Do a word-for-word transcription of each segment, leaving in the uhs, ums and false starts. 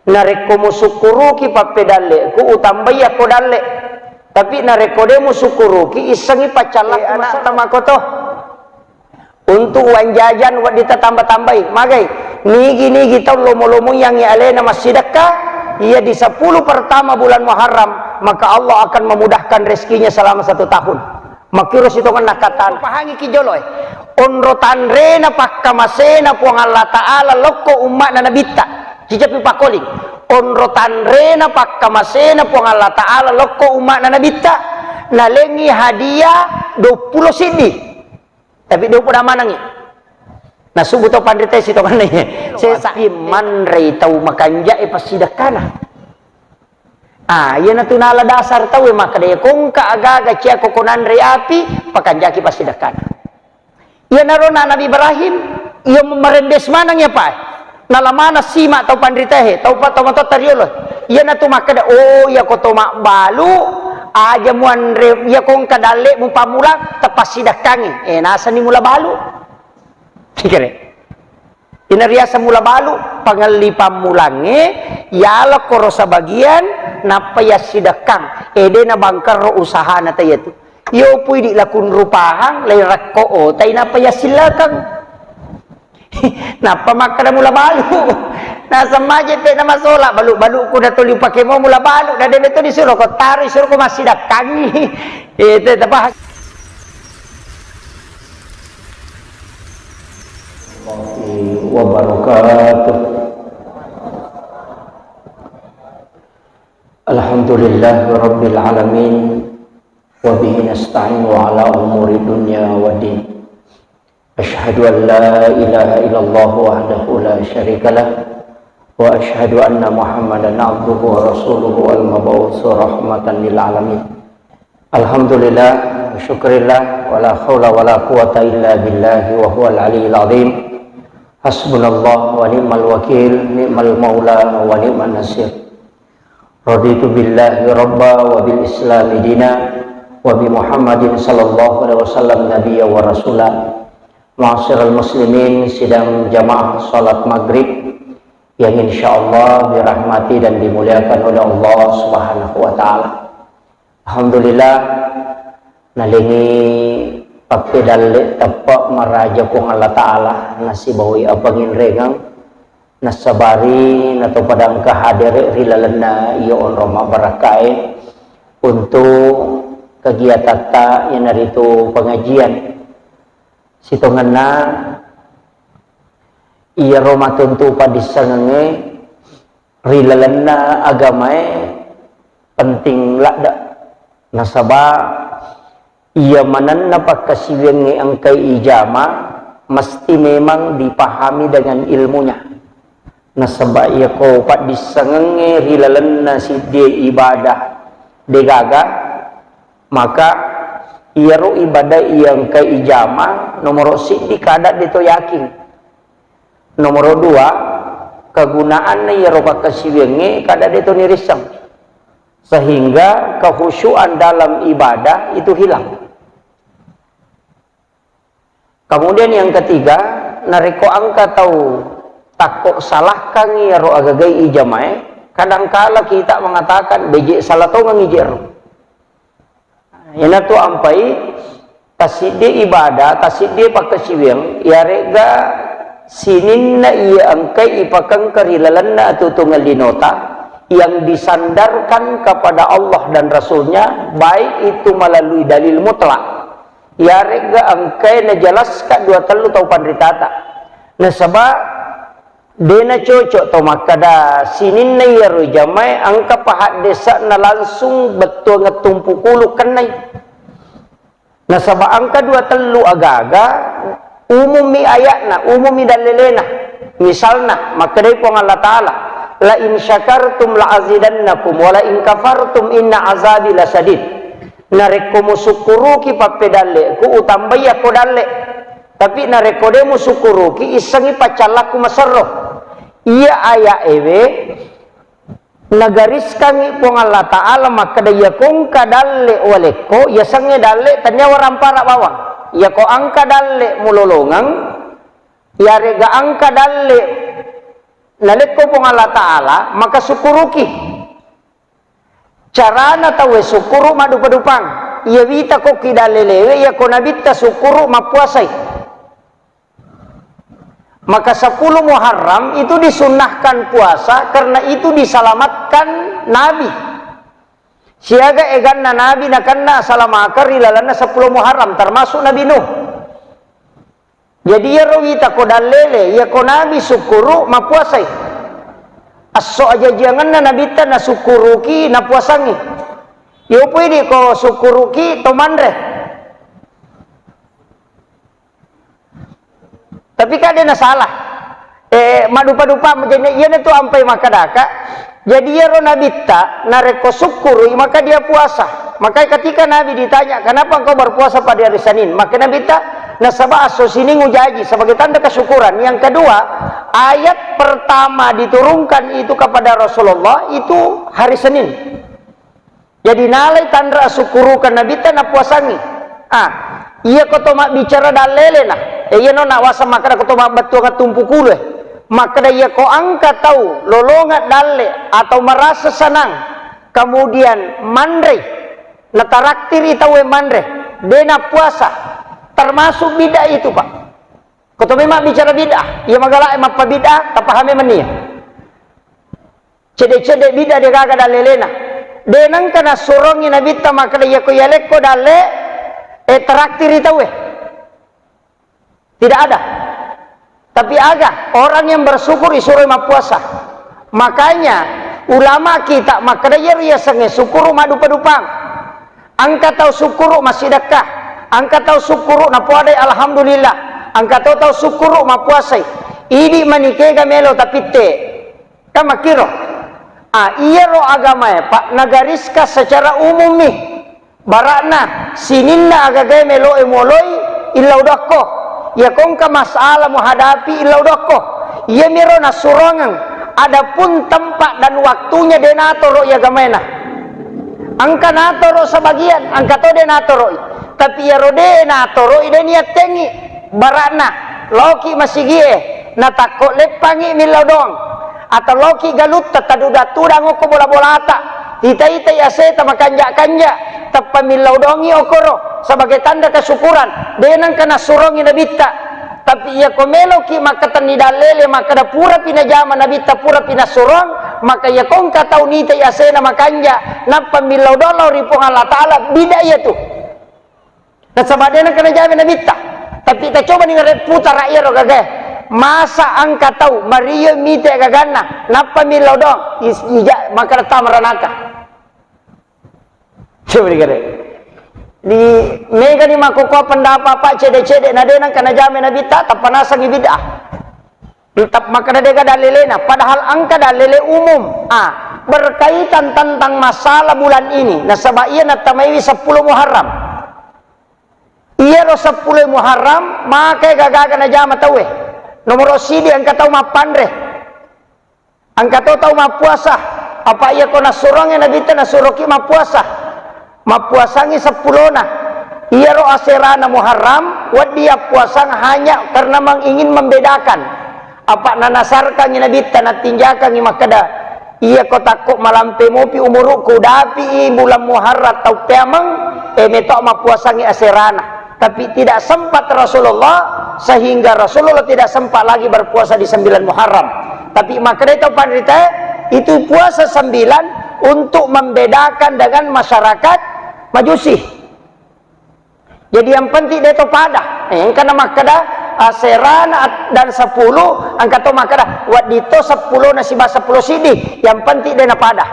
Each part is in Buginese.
Narekko musukkuruki pappedalle'ku, utambai akko dalle'. Tapi narekko de' musukkuruki, issengngi paccallakku. Eh, ana'ta makoto. Untuk uang jajan wedding tatamba-tambai. Magai, nigi-nigi tau lomo-lomoiangngi alena massidekka, iya di sepuluh pertama bulan Muharram, maka Allah akan memudahkan rezekinya selama satu tahun. Makkiro sitongenna katana. Pahangiki jolo, eh. Onro tanrena pakkamasena Puang Allah Ta'ala lokko umma'na Nabitta. Cicapi pakkoling. Onro tanrena pakkamasena Puang Allah Ta'ala lokko umma'na Nabitta. Nalengi hadiah dua puluh siddi. Tapi de' upoda manengngi. Nasubu to panrita sitongenna. Sesa manrei tau makanja'e passidekkana. Ah, iyanatu nala dasar tauwe makkeda, iya kongka agaga ciako ko nanre api, pakanjaki passidekkana. Iyanaro na Nabi Ibrahim, iya marendes maneng iya pae. Nala maneng sima tau panritae, tau pa-, tau matotta riolo. Iyanatu makkeda, oh, iya ko to mabbalu, aja muanre, iya kongka dalle mupammula, tepassidekkangi. Eh, nasenni mula balu. Kere. Ina riaseng mula balu, pangelli pammulangnge, yalo koro sabagian, nappa yassidekkang, ede na bangkerro usahana tayatu. Yo pui di lakunrupahang, lai rekko otai nappa yassillekang. Nappa makkeda mula balu. Naseng maje pe na masola, balu-baluku na tuli upake mo mula balu, na debe to disuro ko taru, disuro ko massidekkangi. Eh, te-, tepahang. Warahmatullahi wabarakatuh. Alhamdulillahirabbil alamin. Wa bihi nasta'inu ala umuri dunya waddin. Asyhadu an la ilaha illallah wahdahu la syarikalah. Wa asyhadu anna Muhammadan abduhu wa rasuluhu al-mab'usu rahmatan lil alamin. Alhamdulillah, syukurillah, wala haula wala quwata illa billahi wa huwal aliyyil azim. Hasbunallah wa ni'mal wakil, ni'mal maula wa ni'man nasir. Raditu billahi rabba wa bil islami dina wa bi Muhammadin sallallahu alaihi wasallam nabiyya wa rasula. Ma'asyiral muslimin, sidang jamaah salat maghrib yang insyaallah dirahmati dan dimuliakan oleh Allah Subhanahu wa taala. Alhamdulillah, nalengi pappedalle teppe maraja Puang Allah Ta'ala, nasibawai apanginrengeng, nasabari nato padangka hadere ri lalenna iya onrong mabbarakkae untuk kegiatatta iyanaritu pengajian. Sitongenna iyaro matuntu paddissengengnge ri lalenna agamae penting ladde. Nasaba iya manenna pakkasiwiangnge engkai ijama, mesti memang dipahami dengan ilmunya. Nasaba iyako paddissengengnge ri lalenna siddie ibadah degaga, maka iyaro ibadah iya engkai ijama nomoro siddi kada deto yakin. Nomoro dua, kegunaanna iyaro pakkasiwiangnge kada deto nirisseng. Sehingga kehusyuan dalam ibadah itu hilang. Kemudian yang ketiga, narekko engka tau takko salahkangngi iyaro agagai ijamae, kadangkala kita mengatakan, "Beje sala tongeng ije ro." Iyanatu ampai tasiddi ibadah, tasiddi pakkasiwiang, iyaregga sininna iya engkai ipakengka ri lalenna atuotuongeng linota yang disandarkan kepada Allah dan Rasul-Nya, baik itu melalui dalil mutlak, iyaregga engkai najelaskan dua tellu tau panritata. Nasaba de nacocok to makkeda sininna iyaro jamae engka pahaddesa'na langsung bettuangeng tumpu kulu kennai. Nasaba engka dua tellu agaga umummi ayatna, umummi dallelena. Misalna, makkedai Puang Allah Ta'ala, "La in syakartum la azidannakum, wa la in kafartum inna azabi lasadid." Narekko musukkuruki pappedalle'ku, utambai akko dalle'. Tapi narekko de musukkuruki, issengngi paccallakku maserro. Iya ayat ewe, nagariskangngi Puang Allah Ta'ala makkeda, iya kongka dalle' walekko, iya sengnge dalle' tennia warampara bawang. Iyako engka dalle' mulolongeng, iyarega engka dalle' Nalekko Puang Allah Ta'ala, maka sukkuruki. Carana tauwe sukkuru maddupa-dupang. Iya wita ko ki dallelewe, iya ko nabitta sukkuru mappuasai. Maka sepuluh Muharram itu disunnahkan puasa karena itu diselamatkan Nabi. Siaga eganna Nabi nakenna asalamakeng ri lalenna sepuluh Muharram, termasuk Nabi Nuh. Jadi iyaro wita ko dallele, iya ko Nabi sukkuru mappuasai. Esso ajajiangenna Nabitta nasukkuruki napuasangi. Yopo idi ko sukkuruki to manre. Tapi kan de nasalah. Eh, maddupa-dupa, jadi iyana tu ampai makkedaka. Jadi iyaro nabitta, narekko sukkurui, maka dia puasa. Maka ketika Nabi ditanya, "Kenapa engkau berpuasa pada hari Senin?" Maka nabitta, "Nasaba esso Sining ujaji sebagai tanda kesyukuran." Yang kedua, ayat pertama diturunkan itu kepada Rasulullah itu hari Senin. Jadi nalai tanra asukkurukan nabitta napuasangi. Ah, iya ko to mabbicara dallele na. Eh, iya no nawaseng makkeda ko to mabbettuang tumpu kulu. Makkeda iya ko engka tau lolongeng dalle atau merasa senang, kemudian manrei, nataraktiri tauwe manre, de napuasa, termasuk bid'ah itu, Pak. Ko to memang bicara bid'ah, iya magala mappabid'ah, tapahami menia. Cedde-cedde bid'ah de gaga dallelena. De nengka nassurongi nabitta makkeda iya ko yalekko dalle, eh, teraktiri tauwe. Tidak ada. Tapi aga, orang yang bersyukur isuroi mappuasa. Makanya ulama kita makkeda iyaro yasengnge sukkuru maddupa-dupang. Engka tau sukkuru massidekka, engka tau sukkuru napoadai alhamdulillah, engka to tau sukkuru mappuasai. Idi manikega melo tapitte. Kan makkiro. Ah, iyaro agamae, Pak, nagariskan secara umum mi. Bara'na sininna agagae meloe moloi illau dokko. Iya kongka masalah muhadapi illau dokko. Iyamiro nassurongeng. Adapun tempat dan waktunya de natoro i agamaena. Engka natoro sebagian, engka to de natoro i. Tapi iyaro de natoro i de niattengi. Bara'na loki masigie, natakko leppangi millau doang. Atau loki galutta tadudang-tudang okko bola-bolata, ita-itai aseta makanja-kanja, tappa millau dongi okoro sebagai tanda kesyukuran, de nengka nassurongi nabitta. Tapi iya ko meloki makkatenni dallele, makkeda purapi najama nabitta, purapi nassurong, maka iya kongka tau nitai asena makanja, nappa millau doang lao ri Puang Allah Ta'ala, bid'ah iya tu. Nasaba de nengka najama nabitta. Tapi tacoba ni ngare putara iyaro gagae. Masa engka tau mario mite gaganna, nappa millau doang, is-, ija maka tama ranaka. Coba ni gare. Di mega ni makkukua pendapat apa cede-cede na de nengka najama nabitta, tappa nasengi bid'ah. Tetap makkeda dega dallelena, padahal engka dallele umum. Ah, berkaitan tentang masalah bulan ini, nasaba iya natamaiwi seppulo Muharram. Iyaro seppulo Muharram, makai gagaga najama tauwe. Nomoro sidi engka tau mappanre. Engka to tau mappuasa. Apa iya ko nassurongi nabitta nassuroki mappuasa. Mappuasangi seppulona. Iyaro aserana Muharram, wedding yappuasang hanya karena meng-, ingin membedakan. Apa nanasarkangi nabitta, natinjakangi makkeda, iya ko takko malampe mopi umurukku, dapi i bulan Muharram tau peameng, eh, meto mappuasangi aserana. Tapi tidak sempat Rasulullah, sehingga Rasulullah tidak sempat lagi berpuasa di sembilan Muharram. Tapi makkeda tau panrita, itu puasa sembilan untuk membedakan dengan masyarakat Majusi. Jadi yang penting de to pada. Eh, engka na makkeda, ah, serana at-, dan sepuluh, engka to makkeda, wedding to seppulo na siba seppulo sidi. Yang penting de na pada.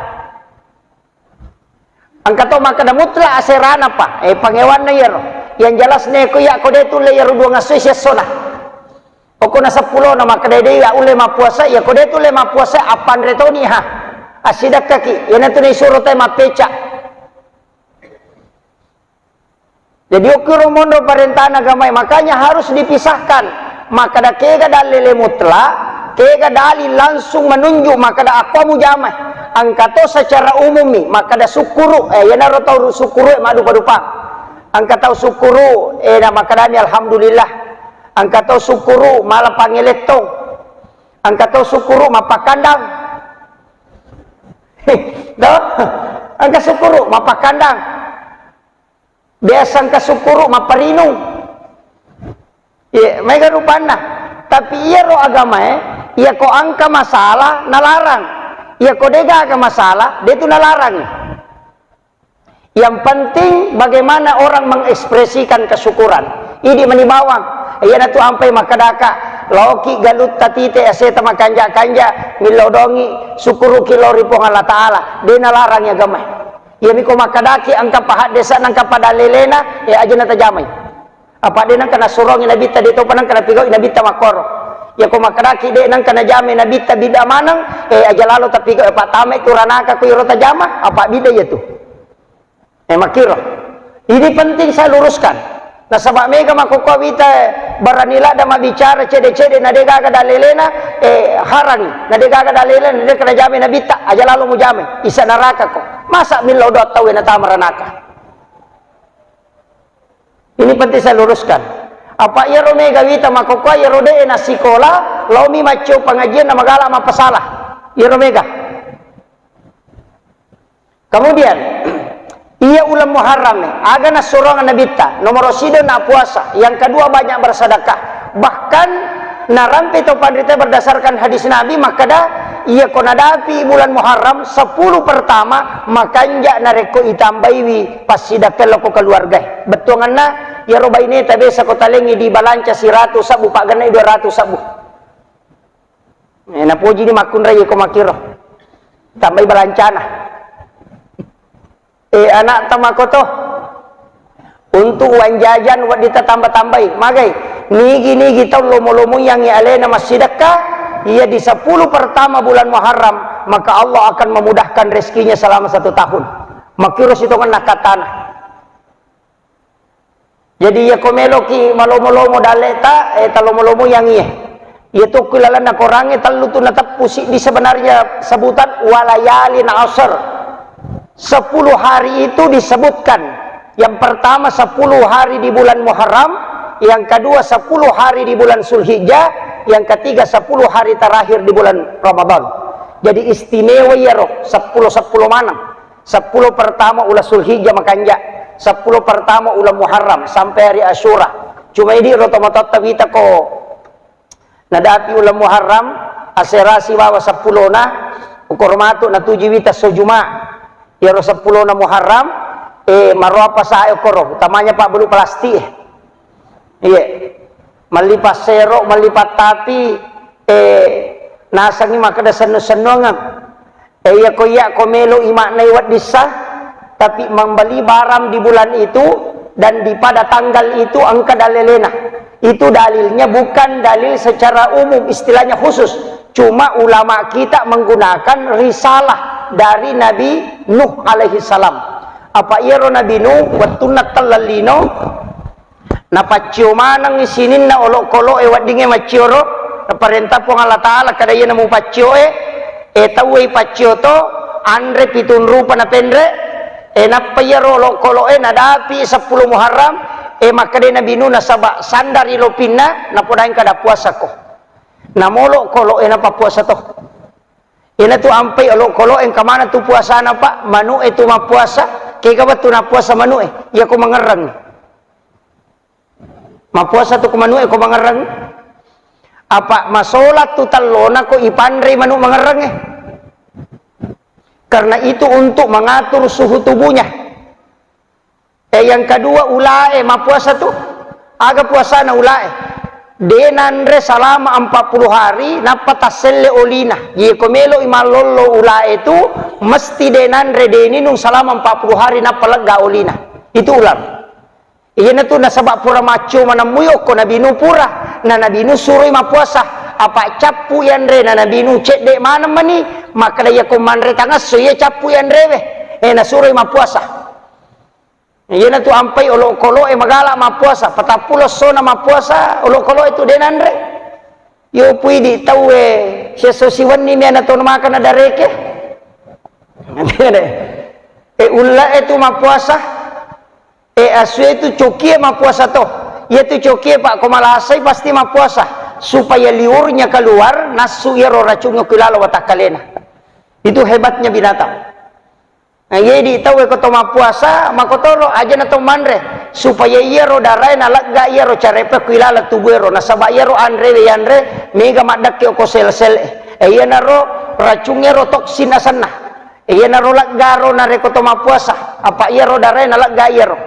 Engka to makkeda mutlak aserana pa. Eh, pangewanna iyaro. Yang jelas ne ko iya ko de tulle iyaro duang esso siessona. Okko na seppulo na makkeda de iya ulle mappuasa, iya ko de tulle mappuasa, appanre toni ha. Assidekkaki. Iyanatu na isuro te mappeca. Jadi okkiro monro parentana agamae, makanya harus dipisahkan. Makkeda kega dalil mutlak, kega dalil langsung menunjuk, makkeda akko mujama. Engka to secara umum mi, makkeda sukkuru, eh, iyanaro tau sukkuru, eh, maddupa-dupa. Engka tau sukkuru, eh, na makkedani alhamdulillah. Engka tau sukkuru, mala pangelettong. Engka to sukkuru mappakandang. Toh? Engka sukkuru mappakandang. Biasa engka sukkuru mapparinung. Iya, maega rupanna. Tapi iyaro agamae, iyako engka masalah nalarang. Iyako degaga masalah, detu nalarang. Yang penting bagaimana orang mengekspresikan kesyukuran. Idi mani bawang. Iyanatu ampai makkedaka, laoki galutta tite aseta makanja-kanja, millau dongi, sukkuruki lao ri Puang Allah Ta'ala. De nalarang agamae. Iyamiko makkedaki engka pahaddesa, engka padalelena, e aja natajamai. Apa de nengka nasurongi nabitta, de topa nengka napigau'i nabitta makkoro. Iyako makkedaki de nengka najamai nabitta bidda maneng, e aja lalo tapigau, e pattamai tu ranaka ko iyaro tajama, apa bidda iyatu. E makkiro. Ini penting saya luruskan. Nasaba mega makkokkoe wita, e, barani ladda mabbicara cede-cede na degaga dalelena, e, harangi. Na degaga dalelena, na deka najamai nabitta, aja lalo mujamai. Isa naraka ko. Masa millau doang tauwe natama ranaka. Ini penting saya luruskan. Apa iyaro mega wita makkokkoe iyaro de na sikola, laomi maccio pengajian na magala mappasala. Iyaro mega. Kemudian, iya uleng Muharram e, aga nassurong nabitta, nomoro sidong na puasa, yang kedua banyak bersedekah. Bahkan narampe to panrita berdasarkan hadis Nabi makkeda, iyako nadapi bulan Muharram sepuluh pertama, makanja narekko itambaiwi passidakka lao ko keluargae. Bettuanganna, iyaro baineta biasa ko talengngi dibalanca siratu sabbu, pagennai dua ratu sabbu. E, napoji ni makkunrai ko makkiro. Tambai balancana. E, anakta makoto. Untuk uang jajan wedding tatamba-tambai. Magai, nigi-nigi tau lomo-lomoiangngi alena massidekka, iya di sepuluh pertama bulan Muharram, maka Allah akan memudahkan rezekinya selama satu tahun. Makkiro sitongenna katana. Jadi, iyako meloki malomo-lomo dalle'ta, e, talomo-lomoiangngi. Iyatu ku lalenna Korangnge tellu tu nateppu, siddi sebenarnya sebutan walayalin asr. Sepuluh hari itu disebutkan. Yang pertama sepuluh hari di bulan Muharram, yang kedua sepuluh hari di bulan Zulhijjah, yang ketiga sepuluh hari terakhir di bulan Ramadan. Jadi istimewa iyaro sepuluh sepuluh maneng. Sepuluh pertama uleng Zulhijjah makanja, sepuluh pertama uleng Muharram sampai hari Asyura. Cuma idi ro tomatoatta wita ko nadapi uleng Muharram, asera sibawa seppulona, ukoro matu natuju wita esso Juma. Iyaro seppulona Muharram, e, maroa pasae okoro, utamanya pabbelu plastik e. Iya. Melli passero, melli pattapi, e, nasengngi makkeda sennu-sennuangeng. E, iyako iya ko melo i maknai wedding sah, tapi membeli barang di bulan itu dan di pada tanggal itu engka dalelena. Itu dalilnya bukan dalil secara umum, istilahnya khusus. Cuma ulama kita menggunakan risalah dari Nabi Nuh alaihi salam. Apa iyaro Nabi Nuh wettunna telleng lino, napaccio manengngi sininna olokolo'e weddingnge maccioro, naparenta Puang Allah Ta'ala kada iyana mupaccioe, e, tauwe ipaccio to, anre pitung rupa napenre, e, nappa iyaro olokolo'e nadapi seppulo Muharram, e, makkeda Nabi Nuh nasaba sandari lopinna, napodaeng kada puasako. Namolo kolo'e napappuasa to. Iyanatu ampai olokolo'e engka maneng tu puasana, Pak, manu'e tu mappuasa, kega wettu nappuasa manu'e, iyako mangerreng. Mappuasa tu ko manu'e ko mangerreng. Apa masolat tu tellona ko ipanrei manu mangerrengnge. Karena itu untuk mengatur suhu tubuhnya. E, yang kedua, ulae mappuasa tu. Aga puasana ulae? De nanre salama empat puluh hari, nappa tasselle olina. Iyako meloi mallollo ulae tu, mesti de nanre, de ninung salama empat puluh hari, nappa lega olina. Itu ulang. Iyanatu nasaba pura macco manemmui okko Nabi Nuh pura. Na Nabi Nuh suroi mappuasa. Apa cappu yanre na Nabi Nuh cedde maneng mani. Makkeda iyako manre tangesso iya cappu yanrewe. E, nasuroi mappuasa. Iyanatu ampai olokolo'e magala mappuasa. Patappulo essona mappuasa olokolo'e tu de nanre. Yo puidi tauwe siesso siwenni mi ana tonu makana dareke. E, ullae tu mappuasa. E, asue tu cokie mappuasa to. Iya tu cokie, Pak, ko malasai pasti mappuasa. supaya liurnya keluar, nassu iyaro racungnge ku lalo watakkalena. Itu hebatnya binatang. Nah, jadi tau ko to mappuasa, makotoro aja na to manre, supaya iyaro darae nalegga iyaro carepe ku ilala tubuero, nasaba iyaro anre we yanre mega maddekke ko sel-sel e. E, iyanaro racung ero toksin asenna. E, iyanaro leggaro narekko to mappuasa, apa iyaro darae nalegga iyaro.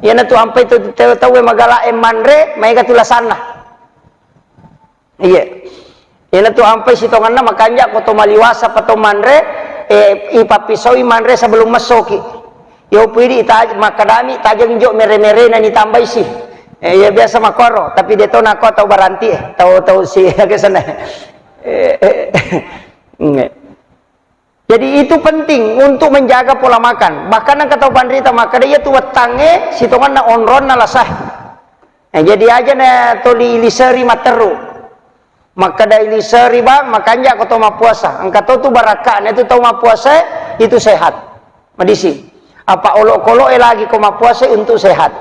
Iyanatu ampai tu tau-, tauwe magala e manre, maega tu lasanna. Iya. Iyanatu ampai sitonganna makanja ko to maliwasa pa to manre, e, ipappisoi manre sebelum messoki. Yo pidi taj-, makkadami tajeng jo mere-merena ni tambai si. E, iya biasa makoro, tapi de to nako tau baranti e, tau, tau si kesana. E, e, nge. Jadi itu penting untuk menjaga pola makan. Bahkan engka tau panrita makkeda, iya tu wettangnge sitonganna onronna lasa. Nah, jadi aja na toli iliseri matteru. Makkeda iliseri bang, makanja ko to mappuasa. Engka to tu barakka, na itu tau mappuasa itu sehat. Madisi. Apa olok-kolok e lagi ko mappuasa untuk sehat.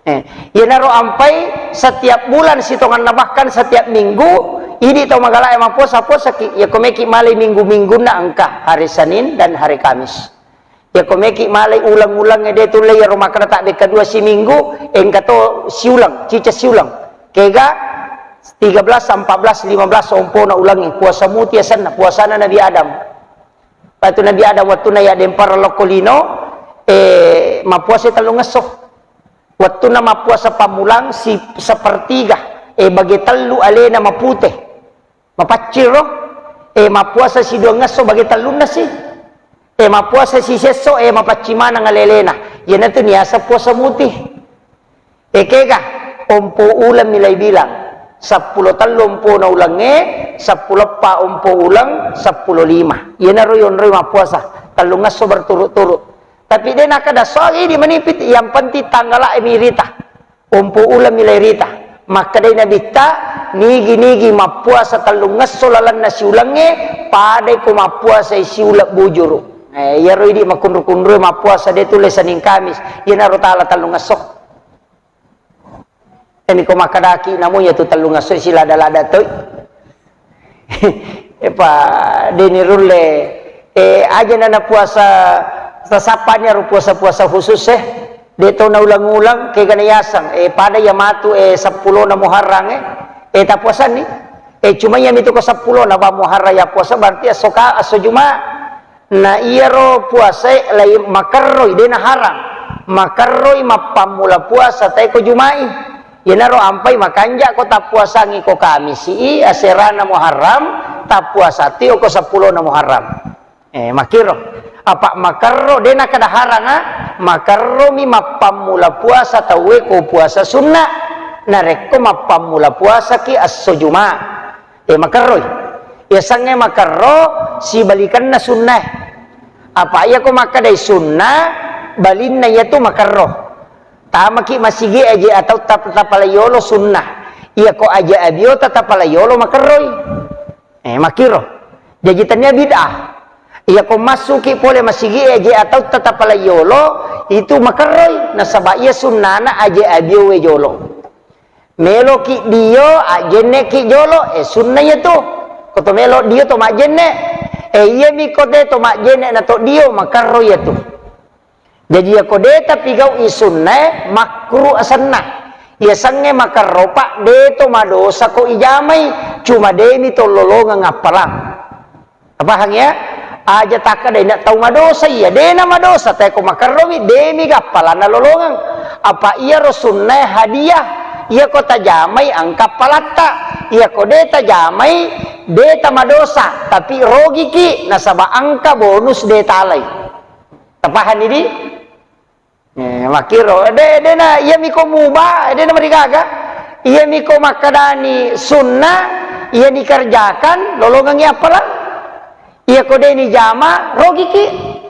Eh, iyanaro ampai setiap bulan sitonganna, bahkan setiap minggu, idi tau magala e mappuasa-puasaki. Iya ko meki malai minggu-minggunna engka hari Senin dan hari Kamis. Iya ko meki malai uleng-uleng e de tulle iyaro makkeda tabbe kedua siminggu, engka to siuleng, cica siuleng. Kega tiga belas, empat belas, lima belas ompona ulengnge puasa muti asenna, puasana Nabi Adam. Patu Nabi Adam wattunna yaddempareng lokko lino, eh, mappuasa tellungesso. Wattunna mappuasa pammulang si sepertiga, eh, bage tellu alena mapute, mapacciro, eh, mappuasa siduangesso bage tellunna si, eh, mappuasa sisesso, eh, mapacci maneng alelena. Iyanatu niaseng puasa muti. Ekega, ompo uleng milai bilang. Seppulo tellu ompona ulengnge, seppulo eppa ompo uleng, seppulo lima. Iyanaro yonroi mappuasa, tellungesso berturut-turut. Tapi de nakkeda soal idi manipit, yang penting tanggala e mirita. Ompo uleng milai rita. Makkedai Nabitta, nigi-nigi mappuasa tellungesso lalenna siulengnge, padai ko mappuasa siuleng bujuru. Eh, iyaro idi makunru-kunru mappuasa de tulle Senin Kamis, iyanaro tala tellungesso. Eni ko makkedaki namo iya tu tellungesso silada-lada toi. Epa deni rulle, eh, aja nana puasa tasappani aro puasa-puasa khusus e. De to naulang-ulang kegana yaseng, eh, pada iya matu, eh, seppulona Muharram e, eh, tapuasanni. Eh, cuma iya mitu ko seppulona ba Muharram ya puasa berarti esso ka, esso Juma. Na iyaro puasae lai makerroi, de naharang. Makerroi mappammula puasa tae ko Jumai. Iyanaro ampai makanja ko tappuasangi ko Kamisi i, aserana Muharram, tappuasati ko seppulona Muharram. Eh, makkiro. Apa makerro, de nakada haranga, makerromi mappammula puasa tauwe ko puasa sunna. Narekko mappammula puasaki esso Juma. Eh, makerroi. Yasengnge makerro sibalikenna sunnae. Apa iya ko makkedai sunna, balinna iyatu makerro. Tamaki masigi aje atau tap-, tapala yolo sunna. Iya ko aje abiota tapala yolo makerroi. Eh, makkiro. Jaji tania bid'ah. Iya ko massuki pole masigi aje atau tapala yolo, itu makerroi. Nasaba iya sunnana aje abiowe jolo. Meloki dio, ajjenneki jolo, eh, sunna iyatu. Ko to melo dio to majjenne. Eh, iyami ko de to majjenne na to dio, makerro iyatu. Jaji iya ko de tapigau'i sunnae, makruh asenna. Yasengnge makerro, Pak, de to madosa ko ijamai, cuma demi to lolongeng appalang. Pahang ya? Aja takkeda ina tau madosa iya, dena madosa, tae ko makerromi, demi gappalanna lolongeng. Apa iyaro sunnae hadiah, iya ko tajamai engka palatta, iya ko de tajamai, de tamadosa, tapi rogiki, nasaba engka bonus de talai. Tapahani di? Eh, makkiro, de, de na, iya miko mubah, de na marigaga. Iya miko makkadani sunnah, iya nikerjakan, lolongengi appalang. Iya ko de ni jama, rogiki.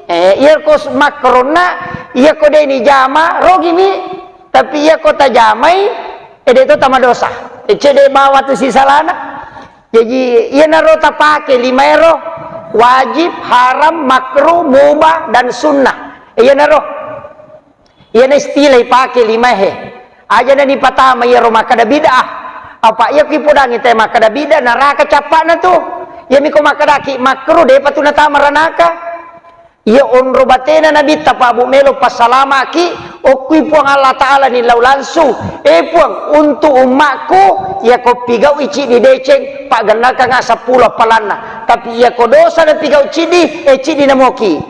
Eh, iya ko s-, makkaronna, iya ko de ni jama, rogimi. Tapi iya ko tajamai, eh, de to tamadosa. Eh, cede bawa tu sisalana. Jaji, iyanaro tapake lima ero, wajib, haram, makruh, mubah, dan sunnah. Iyanaro. Iyana istilah ipake limae. Aja na nipatama iyaro makkada bid'ah. Apa iya ki podangi te makkeda bidda neraka cappa'na tu. Iya miko makkedaki makruh depa tu natama ranaka. Iya onro batena Nabitta, Pak, Bu, melo passalamaki, okkui Puang Allah Ta'ala nillau langsung. Eh, Puang, untuk ummakku, iya ko pigau'i ciddi deceng, paggannakanga seppulo appalanna. Tapi iya ko dosa na pigau ciddi, eh, ciddi namoki.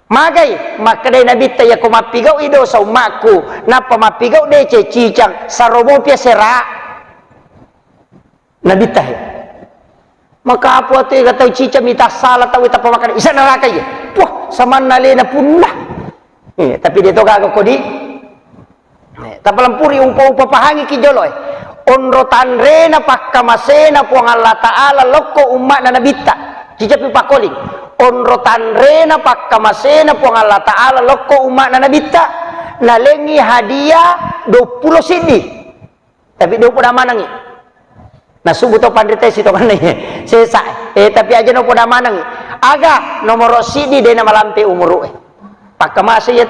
Magai, makkedai Nabitta, iya ko mappigau'i dosa ummakku, nappa mappigau deceng cicang, saromopi asera. Nabitta he. Maka apa tu ega tau cicang mita sala tau tappa makkeda, isa neraka iya. Wah, samanna alena punna. Eh, tapi de to gaga kodi. Eh, tapalampuri upa-upa pahangi ki jolo, eh. Onro tanrena pakkamasena Puang Allah Ta'ala lokko umma'na Nabitta. Cicapi pakoling. Onro tanrena pakkamasena Puang Allah Ta'ala lokko umma'na Nabitta. Nalengi hadiah dua puluh siddi. Tapi dua puluh damanangi. Nasubu to panrita sitongana sesa. Eh, tapi aja no poda maneng. Aga nomoro siddi dena malampe umuru, eh. Pakkamase iya.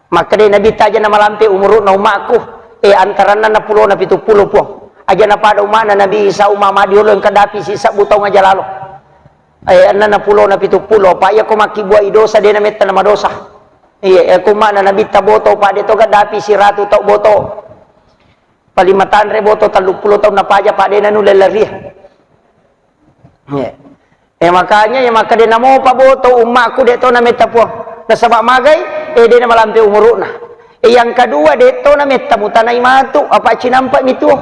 Makkeda Nabitta aja na malampe umuruna ummakku, eh, antaranna nappulo na pitu pulo, Puang. Aja na pada ummana Nabi Isa umma madiolo engka dapi sisebbu taung aja lalo. Eh, ennana pulo na pitu pulo, pa iya ko makkibuai dosa dena metta na madosa. Iya, eh, ko ummana Nabitta boto, pa de to gaddapi siratu tau boto. Paling matanre boto tellu pulo taung napaja, pa de nanu lella ria. Iya. Eh, makanya, ya, maka de namo pa boto ummakku de to na metta, Puang. Nasaba magai, eh, de na malampe umuruna. Eh, yang kedua, de to na metta mutanai matu, apa cinampa mi tuo.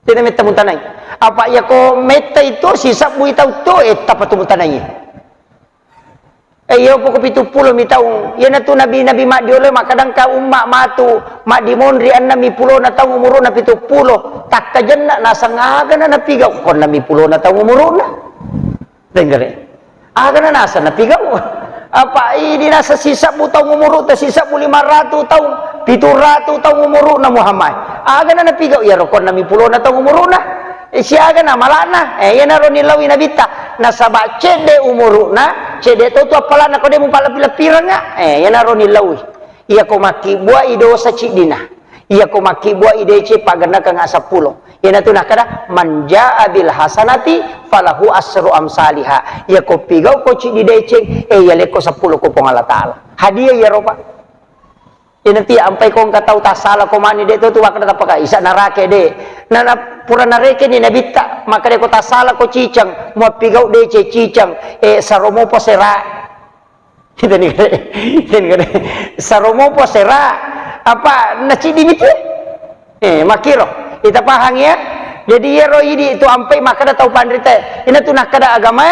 De na metta mutanai. Apa iya ko metta itu sisebbu tau to, eh, tappa tu mutanai. Eh, iya poko pitu pulo mi taung. Iyanatu nabi-nabi maddiolo makkadangka umma matu maddimonri enneng mi pulona taung umuruna pitu pulo. Takkajenna naseng aga na napigau ko enneng mi pulona taung umuruna. Denggere. Aga na naseng napigau. Apa idi naseng sisebbu taung umuruna, sisebbu lima ratu taung, pitu ratu taung umuruna Muhammad. Aga na napigau iyaro ko enneng mi pulona taung umuruna. Eh, siaga na malana? Eh, iyanaro nillaui Nabitta. Nasaba cedde umuruna, cedde to tu appalanna ko de mupalleppi-leppirengnga. Eh, iyanaro nillaui. Iya ko makkibbuai dosa ciddina. Iya ko makkibbuai deceng paggannakeng seppulo. Iyanatu nakkeda, "Man jaa bil hasanati falahu asru amsaliha." Iya ko pigau ko ciddi deceng, eh, iya lekko seppulo ko Puang Allah Ta'ala. Hadiah iyaro, Pak. Inati ampai ko engka tau tassala ko mani de to tu makkeda tappaka isa narake de. Na, na pura narekeni Nabitta, makkeda ko tassala ko cicang, muappigau deceng cicang, eh, saromo posera. Kita ni kade, kita ni kade. Saromo posera, apa naciddi mitu? Eh, makiro. Ita pahang ya. Jadi iyaro idi tu ampai makkeda tau panrita. Inatu nakkeda agama,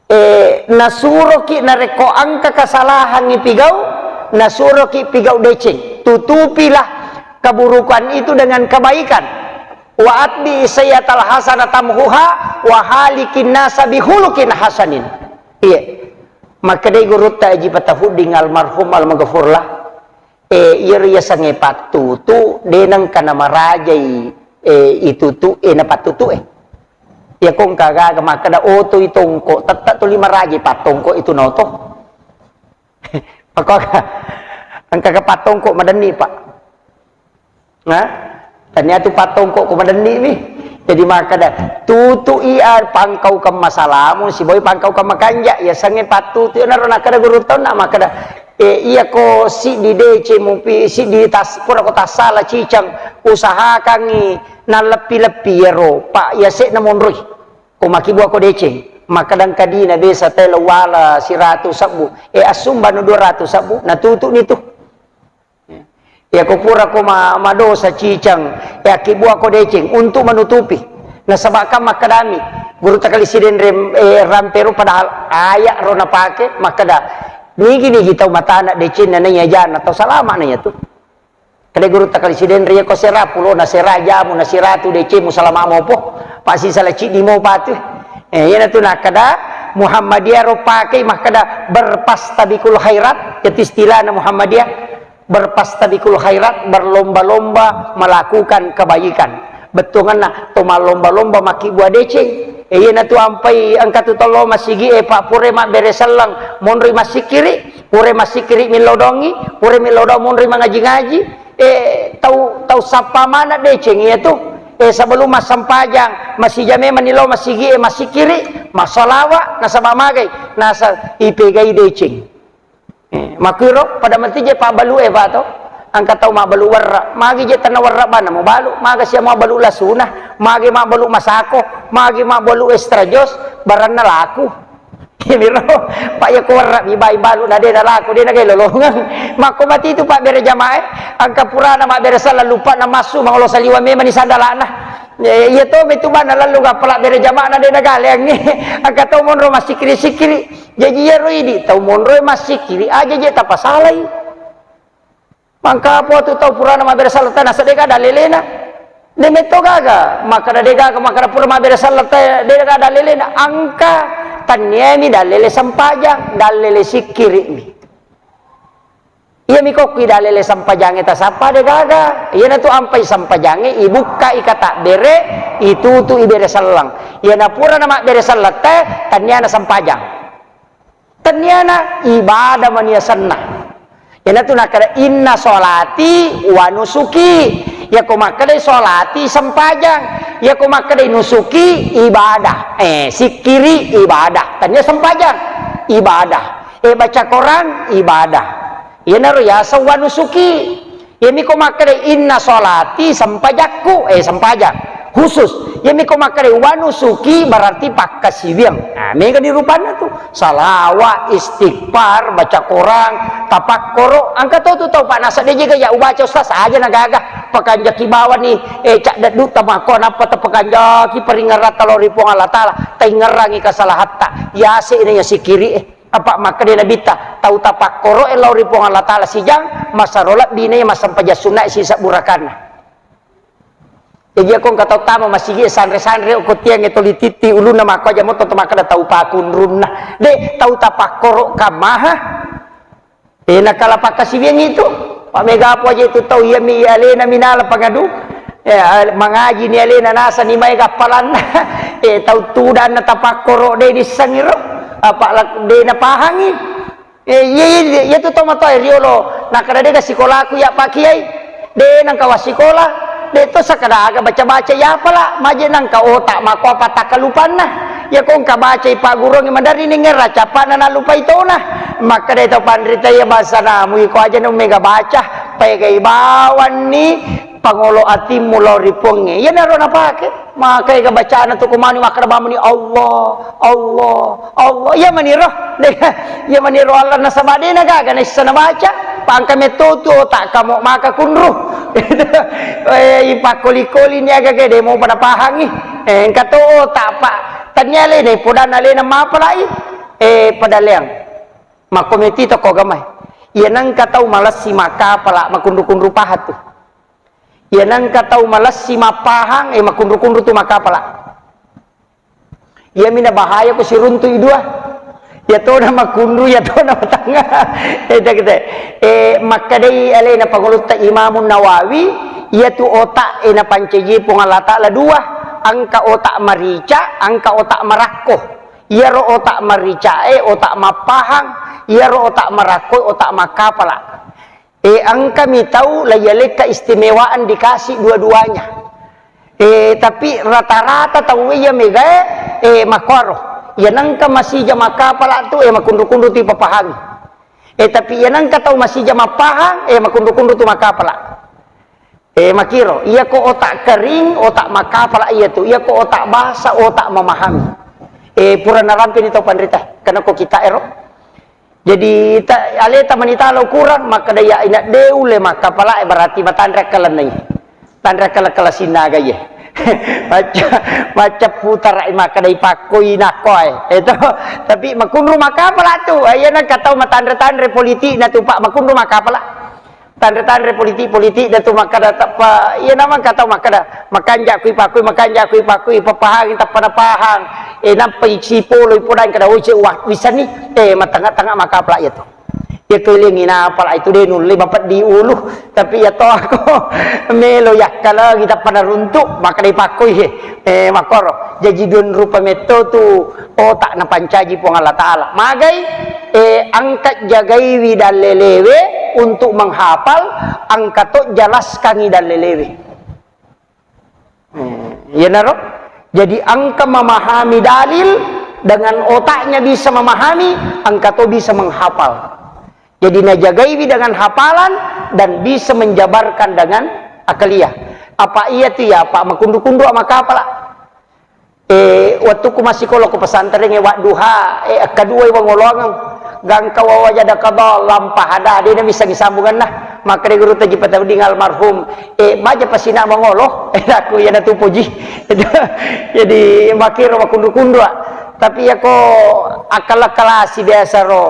eh, nasuroki narekko engka kesalahan ipigau, nasuroki pigau deceng. Tutupilah keburukan itu dengan kebaikan. Wa atbi sayyatal hasanah tamhuha wa halikin nasa bihulukin hasanin. Iya. Makkedai gurutta Aji Patahudding almarhum almaghfurlah. Eh, iyaro yasengnge pattutu, de nengka namarajai, eh, itutu, eh, napattutu, eh. Iya ko engka gaga makkeda, "Oh, toi tongko, tette tuli marajai pattongko itu naoto." Pako engka ke pattongko madenni, Pak. Nah, tania tu pattongko ko madenni mi. Jadi makkeda, "Tutu iya pangkau ke masalamu, siboi pangkau ke makanja." Iya sengnge pattutu, naro nakkeda guru taunna makkeda, Eh, iya ko siddi deceng mupi, siddi tas-, pura ko tassala cicang, usahakangngi nalleppi-leppi iyaro, pa iya se'na monroi. Ko makkibua ko deceng, makkadang kadina biasa telo wala siratu sebbu, eh, assumbanu dua ratu sebbu, natutu ni tu. Iya ko pura ko ma-, madosa cicang, eh, akkibua ko deceng untuk menutupi. Nasaba kan makkedami, guru takali sidenre, eh, rampero padahal aya ro napake, makkeda, Nigi-nigi tau matana decenna naiya jana tau salama naiya tu. Kade guru takali sidenre iya ko sera pulo na sera jamu na siratu decemu salama mopo. Pasi sala ciddi mo patu. Eh, iyana tu nakkeda Muhammadiyah ro pakei makkeda berpastabikul khairat. Itu istilahna Muhammadiyah. Berpastabikul khairat, berlomba-lomba melakukan kebaikan. Bettuangenna to mallomba-lomba makkibua deceng. E, iyana tu ampai engka tu tollo masigi e, Pak, pura mabbere selleng, monri massikiri, pura massikiri millau dongi, pura millau dong monri mangaji-ngaji. Eh, tau, tau sappa mana deceng iya tu. Eh, sebelum massempajang, masija memang ni lao masigi, eh, masikiri, massalawa, nasaba magai, nasa ipegai deceng. Eh, makkiro pada mati je pabbalu e, Pak, to. Engka tau mabbalu werra, magi je tanna werra bana mubalu, maga sia mabbalu lasuna, magi mabbalu masako, magi mabbalu extra jos, baranna laku. Iyamiro, Pak, iya ko werra mi bai balu na de nalaku, de nagai lolongeng. Makko mati tu, Pak, bere jamaah e. Engka purana mabbere sala lupa na massu, mangolo saliwa memang ni sandalana. Ya, iya to, metu bana lalu ga pala bere jamaah na de nagaleangngi. Engka to monro masikiri-sikiri. Jaji iyaro idi tau monroe massikiri aja je tapasalai. Mangka apa tu tau purana mabbere sala tana sedeka dalelena. De metto gaga, makkada de gaga, makkada pura mabbere sala te-, de gaga dalelena. Engka tanniami dalele sempajang, dalele sikkiri mi. Iyami kokkui dalele sempajangnge tasappa de gaga. Iyanatu ampai sempajangnge, ibukkai katabbere, itutu ibere selleng. Iyana purana mabbere selleng te, tanniana sempajang. Tenniana ibadah mani asenna. Iyanatu nakkeda, "Inna sholati wa nusuki." Iyako makkedai sholati, sempajang. Iyako makkedai nusuki, ibadah. Eh, sikkiri, ibadah. Tennia sempajang, ibadah. Eh, baca Quran, ibadah. Iyanaro yaseng wa nusuki. Iyami ko makkeda, "Inna sholati," sempajakku, eh, sempajang khusus. Iyami ko makkeda, "Wa nusuki," berarti pakkasiwiang. Nah, mega ni rupanna tu. Salawa, istighfar, baca Quran, tapakkoro. Engka to tu tau, Pak, nasa de jega ya ubaca, Ustaz, aja na gaga. Pakanjaki bawani, eh, cak daddu tamakko, nappa tapakanjaki paringerrang talo ri Puang Allah Taala. Taingerrangi kesalahatta. Yase na ya sikiri, eh. Apa makkeda Nabitta, tau tapakkoro'e lao ri Puang Allah Taala sijang, masaro lebbina iya massempajang sunnae sisebbu rakanna. Jaji, ako engka tau tama masigi sanre-sanre, okko tiangnge toli titti ulunna, makko aja motto to makkeda tau pakunrunna. De, tau tapakkoro kammaha. Eh, nakala pakkasiwiang itu. Pak, mega apa aja itu tau, iya mi alena minala pangadu. Eh, al-, mangaji ni alena, nasa ni maega appalanna. Eh, tau tudanna tapakkoro de nissengi ro. Apa la-, de napahangi. Eh, iya, iya, iya tu tau matoa riolo. Nakada dega sikolaku ya Pak Kiai. De nangka wassikola. De to sakada aga baca-baca ya pala. Maje nangka otak mako apa takkalupanna. Ya ko engka bacai pagguruangnge maderri ningerra cappana nalupai tona. Makkadai tau panrita, iya bangsana mu iko aja na mega baca, paegai bawanni pangolo atimmu lao ri Puangnge. Iyanaro napake. Maka ega bacana tu kumani makkada bamuni Allah, Allah, Allah. Iya maniro. Iya maniro Allah nasaba de na gaga naissa nabaca. Pangka metto tu otak kamu maka kunru. Eh, ipakkoli-koli ni aga gede mau pada pahangi. Eh, engka to otak, Pak. Tania alena, podana alena mapalai. Eh, padaleang. Makko meti to ko gamai. Iya nangka tau malessi makapala makunru-kunru paha tu. Iya nangka tau malessi mappahang, eh, makunru-kunru tu makapala. Iyami na bahaya ko siruntu i dua. Iya tona makunru, iya tona matanga. Eh, tak, tak. Eh, makkadai alena pangulutta Imamun Nawawi, iya tu otak e napancaji Puang Allah Taala dua. Engka otak marica, engka otak marakko. Iyaro otak maricae, otak mappahang, iyaro otak marakko, otak makkapala. Eh, engkami tau la iya le keistimewaan dikasih dua-duanya. Eh, tapi rata-rata tau iya megae, eh, makkoro. Iya nangka masija makkapala tu, eh, makunru-kunru tu ipapahangi. Eh, tapi iya nangka tau masija mappahang, eh, makunru-kunru tu makkapala. Eh, makiro, iya ko otak kering, otak makkapala iya tu. Iya ko otak bahasa, otak memahami. Eh, pura narampini tau panrita, karena ko kita ero. Jadi, ta-, aleta manita lo kurang, makkada ya ina de ulle makkapala, eh, berarti matanre akkalennai. Tanre akkala-kala sinaga iya. Macca, macca putara makkada ipakkoi nakko, eh. Itu, tapi makunru makkapala tu. Iya nangka tau matanre-tanre politik na tu, Pak, makunru makkapala. Tanre-tanre politik-politik datu makkada tappa, iya namang katau makkada, makanja kui pakui, makanja kui pakui, papahangi tappa napahang, eh, nampai sipolo ipodang kada, "Oi, cek, wah, wisani," eh, matanga-tanga makapala iya tu. Iya kelingi napala itu de nulle mapeddi ulu, tapi iya to ako melo yakkalengi tappa naruntu, makkada ipakui, eh, makoro. Jaji dua rupa metto tu otak napancaji Puang Allah Taala. Magai, eh, angkat jagaiwi dallelewe, untuk menghafal, engka to jelaskangi dalle'e. Eh, iyanaro. Jadi engka memahami dalil, dengan otaknya bisa memahami, engka to bisa menghafal. Jadi najagaiwi dengan hafalan dan bisa menjabarkan dengan akaliyah. Apa iya tu ya, Pak, makunru-kunru makapala. Eh, wettukku massikolo ko pesantren, eh, wadduha, eh, kedua wangoloangeng. Gangka wawajada qada lampa hada, de' na bisa disambunganna. Makkeda guru Taji Patauddin almarhum, eh, baja pasina mangolo, eh, aku iya natu poji. Jadi, makiro makunru-kunru, ah. Tapi iya ko akal-akalasi biasa ro,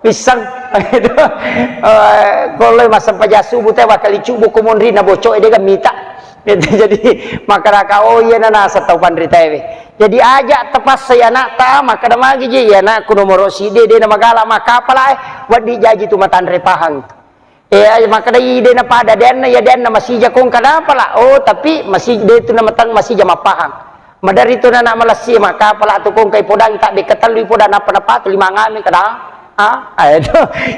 pisang. Eh, ko lo massempajang subuh te, wakali cubu ko monri na boco, eh, de' ga mita. Gitu. Jadi, makkedaka, oh, iya na naseng tau panritaewe. Jadi, aja' tapassai anakta, makkeda magi je, iya anakku nomoro siddi, de' na magala makapala, eh, wedding jaji tu matanre pahang. Eh, aja' makkeda, i, de' na pada, de' na, iya de' na masija kong kenapa la? Oh, tapi masih, de' tu na matang masija mappahang. Maderri tu na anak malessi makapala tu kong kai podang tak de' ketellu podang napa-napa tu lima ngami kedang. Ah, eh, itu.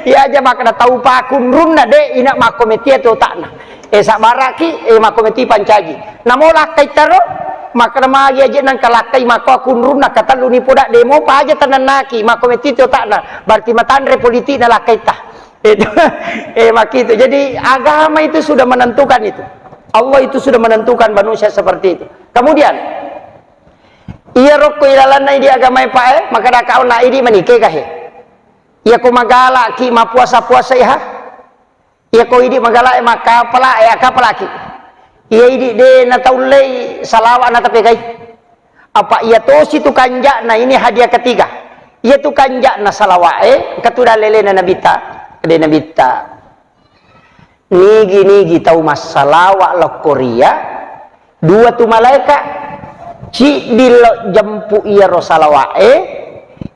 Iya aja' makkeda tau pakunrunna de' ina makko metia tu otakna. Eh, sabaraki, eh, makko meti pancaji. Namo lakkai taro, makkeda magi aja' nangka lakkai makko akunrunna katellu ni poda de' mopa aja' tanennaki, makko meti tu otakna. Berarti matanre politikna lakkaita. Itu. Eh, makitu. Jadi agama itu sudah menentukan itu. Allah itu sudah menentukan manusia seperti itu. Kemudian, iya rokko ilalanna idi agama, Pak, eh, makkeda kau na idi manike ga he. Iya ko magalaki mapuasa-puasa, iya ha. Iya ko idi magala, eh, makapala, eh, akapalaki. Iya idi de' na taullei salawa' na tapegai. Apa iya tosi tu kanja'na, ini hadiah ketiga. Iya tu kanja'na salawa', eh, engka tu dalle'na Nabitta, de' Nabitta. Nigi-nigi tau massalawa' lokko ria, dua tu malaeka', ciddi lo jempu iyaro salawa'e,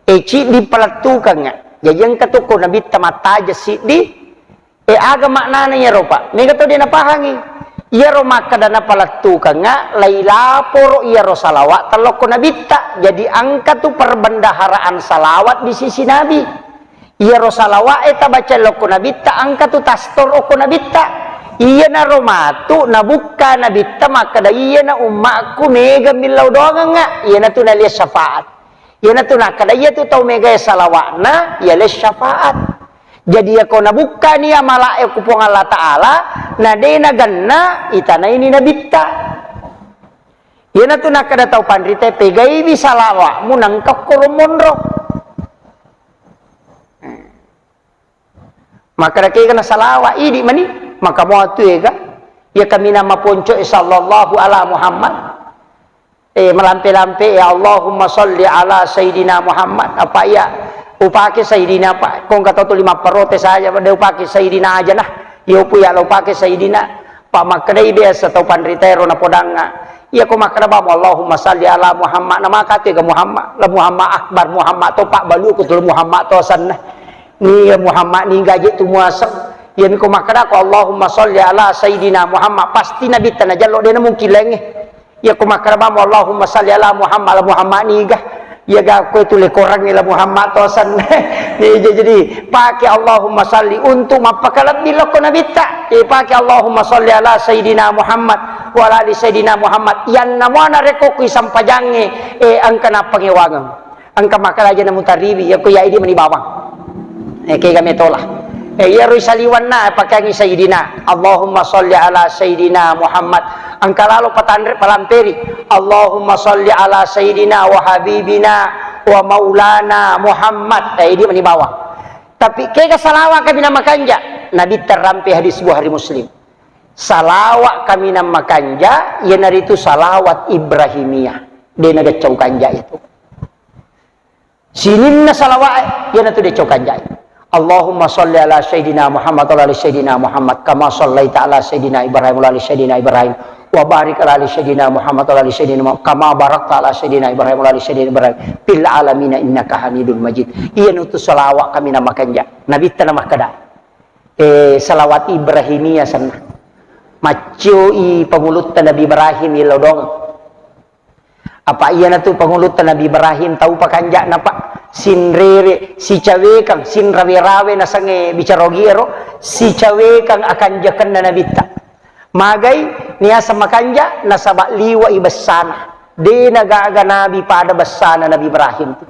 e ciddi palettukengnga. Jaji engka tu ko Nabitta mattaja siddi, e aga maknana iyaro, Pak? Mega to de' napahangi. Iyaro makkeda napalettukengnga, lailaporo iyaro salawa'ta lokko Nabitta. Jadi engka tu perbendaharaan salawat di sisi Nabi. Iyaro salawa'e tabacai lokko Nabitta, engka tu tastor okko Nabitta. Iyanaro matu nabukka Nabitta makkeda, iyana ummakku mega millau doangengnga, iyanatu nalia syafaat. Iyanatu nakkeda, iyatu tau megae salawa'na, yale syafaat. Jadi, iyako nabukkani amala'e ku Puang Allah Ta'ala, na de' nagenna, itanaini Nabitta. Iyanatu nakkeda tau panritae, pegaiwi salawa'mu nangka koro monro. Makkeda kega na salawa', idi mani, maka moatu ega. Iya kaminang maponco e sallallahu ala Muhammad. Eh, malampe-lampe, ya Allahumma salli ala Sayyidina Muhammad. Apa iya upake Sayyidina, Pak? Kong kata tu lima parote saja, pada upake Sayyidina aja nah. Iya upu ya lo upake Sayyidina. Pak, makkedai biasa tau panritaero napodangnga. Iya ko makkeda bamo, Allahumma salli ala Muhammad, na maka tu ega Muhammad, la Muhammad Akbar, Muhammad to, Pak, baluku tu Muhammad to asenna. Niga Muhammad niga je tu muaseng. Iya mi ko makkeda ko Allahumma salli ala Sayyidina Muhammad, pasti Nabitta najallo, de' na mungkin laingnge. Iya ko makkeda bamo, Allahumma salli ala Muhammad, la Muhammad niga. Iya ga ko itu lekorangnge la Muhammad to asenna. Jadi, jadi, pake Allahumma salli untuk mappakalebbi lokko Nabitta. Eh, pake Allahumma salli ala Sayyidina Muhammad wa ala ali Sayyidina Muhammad. Yanna muana rekko kui sampajangnge, eh, engka nappangewangeng. Engka makkeda aja namutariwi, iya ko iya idi mani bawang. Eh, kega metola. Eh, iyaro saliwanna pakeangi Sayyidina. Allahumma salli ala Sayyidina Muhammad. Engka lalo patanre palamperi. Allahumma salli ala Sayyidina wa habibina wa maulana Muhammad. Eh, idi mani bawang. Tapi kega salawa' kaminang makanja? Nabitta rampe hadis Bukhari Muslim. Salawa' kaminang makanja, iyanaritu salawat Ibrahimiyah. De' nageccau kanja itu. Sininna salawa'e, iyanatu de' cau kanjai. Allahumma salli ala Sayyidina Muhammad wa ala ali Sayyidina Muhammad, kama sallaita ala Sayyidina Ibrahim wa ala ali Sayyidina Ibrahim, wa barik ala ali Sayyidina Muhammad wa ala ali Sayyidina Muhammad, kama barakta ala Sayyidina Ibrahim wa ala ali Sayyidina Ibrahim, fil alamina innaka hamidun majid. Iyanatu salawa' kaminang makanja. Nabitta na makkeda, eh, salawat Ibrahimiyah senna. Maccioi pangulutta Nabi Ibrahim illau doang. Apa iyanatu pangulutta Nabi Ibrahim tau pakanja'na, Pak? Sinrere, sicawekang, sinrawe-rawe nasengnge bicara ogi ero, sicawekang akanjakenna Nabitta. Magai niaseng makanja, nasaba liwa'i bessana. De nagaga nabi pada bessana Nabi Ibrahim tu.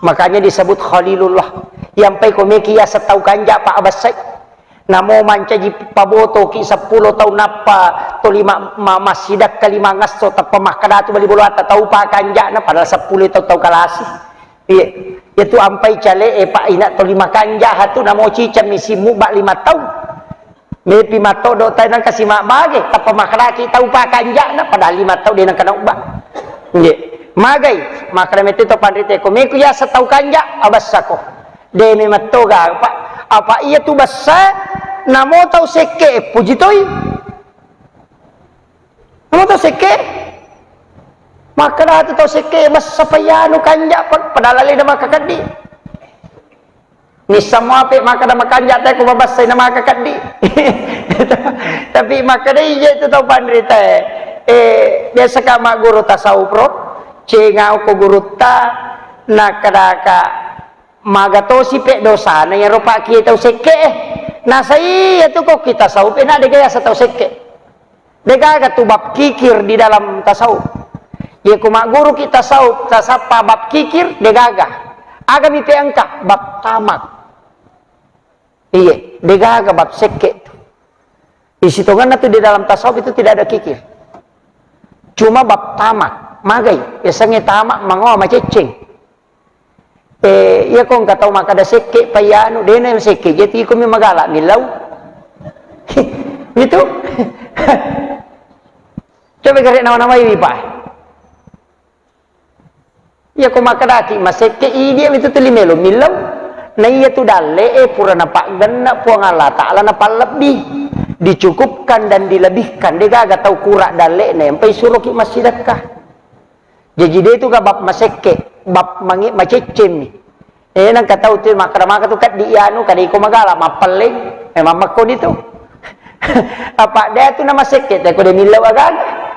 Makanya disebut Khalilullah. Yampai ko meki yaseng tau kanja, Pak, abassai. Namo mancaji pabotoki seppulo taung nappa toli ma-, ma-, massidakka lima ngesso, tappa makkeda tu bali boloatta tau pakanja'na, padahal seppulo taung tau kalasi. Iya, iyatu ampai cale'e, Pak, ina toli makanja hatu, namo cicammi simmu ba lima taung. Mepi mattodo tai nangka simabbage, tappa makkedaki tau pakanja'na, padahal lima taung de nangka naubba. Nggih. Magai, makkeda metti to panrite ko, meku yaseng tau kanja, abassako. De memettoga, Pak. Apa iya tu bessa, namo tau sekke, puji toi. Namo tau sekke? Makkeda tu tau sekke, bessa payanu kanja, pa-, padahal alena maka keddi. Nisseng muape makkeda makanja te ko mabessai na maka keddi. Tapi makkeda ije tu tau panrita e. Eh, biasa ka magguru tasawuf ro, cengau ko gurutta, nakkedaka maga tosi pe dosana iyaro pakkie tau sekke e. Nasai iyatu ko ki tasawuf e, na dega yaseng tau sekke. Degaga tu bab kikir di dalam tasawuf. Ye ku magguruki tasawuf, tasappa bab kikir, degaga. Agami pe engka bab tamak. Iye, degaga bab sekke tu. Isitonganna tu di dalam tasawuf itu tidak ada kikir. Cuma bab tamak, magai, yasengnge tamak mangoa macecceng. Eh, iya ko engka tau makkeda sekke payanu, dena sekke, jadi iko mi magala millau. Itu. Coba gare nawa-nawai wi, Pak. Iya ko makkedaki masekke, idia mitu tuli melo millau. Na iya tu dalle e pura napaggenna Puang Allah Taala napallebbi. Dicukupkan dan dilebihkan. Degaga tau kura dalle na yampai suroki massidekka. Jaji de tu ga bab masekke, bab mange-, maceccemmi. Eh, nengka tau tu makkeda maka tu keddi anu, kada iko magala, mappelleng, memang makkoni tu. Apa de tu na masekke, te ko de millau agaga.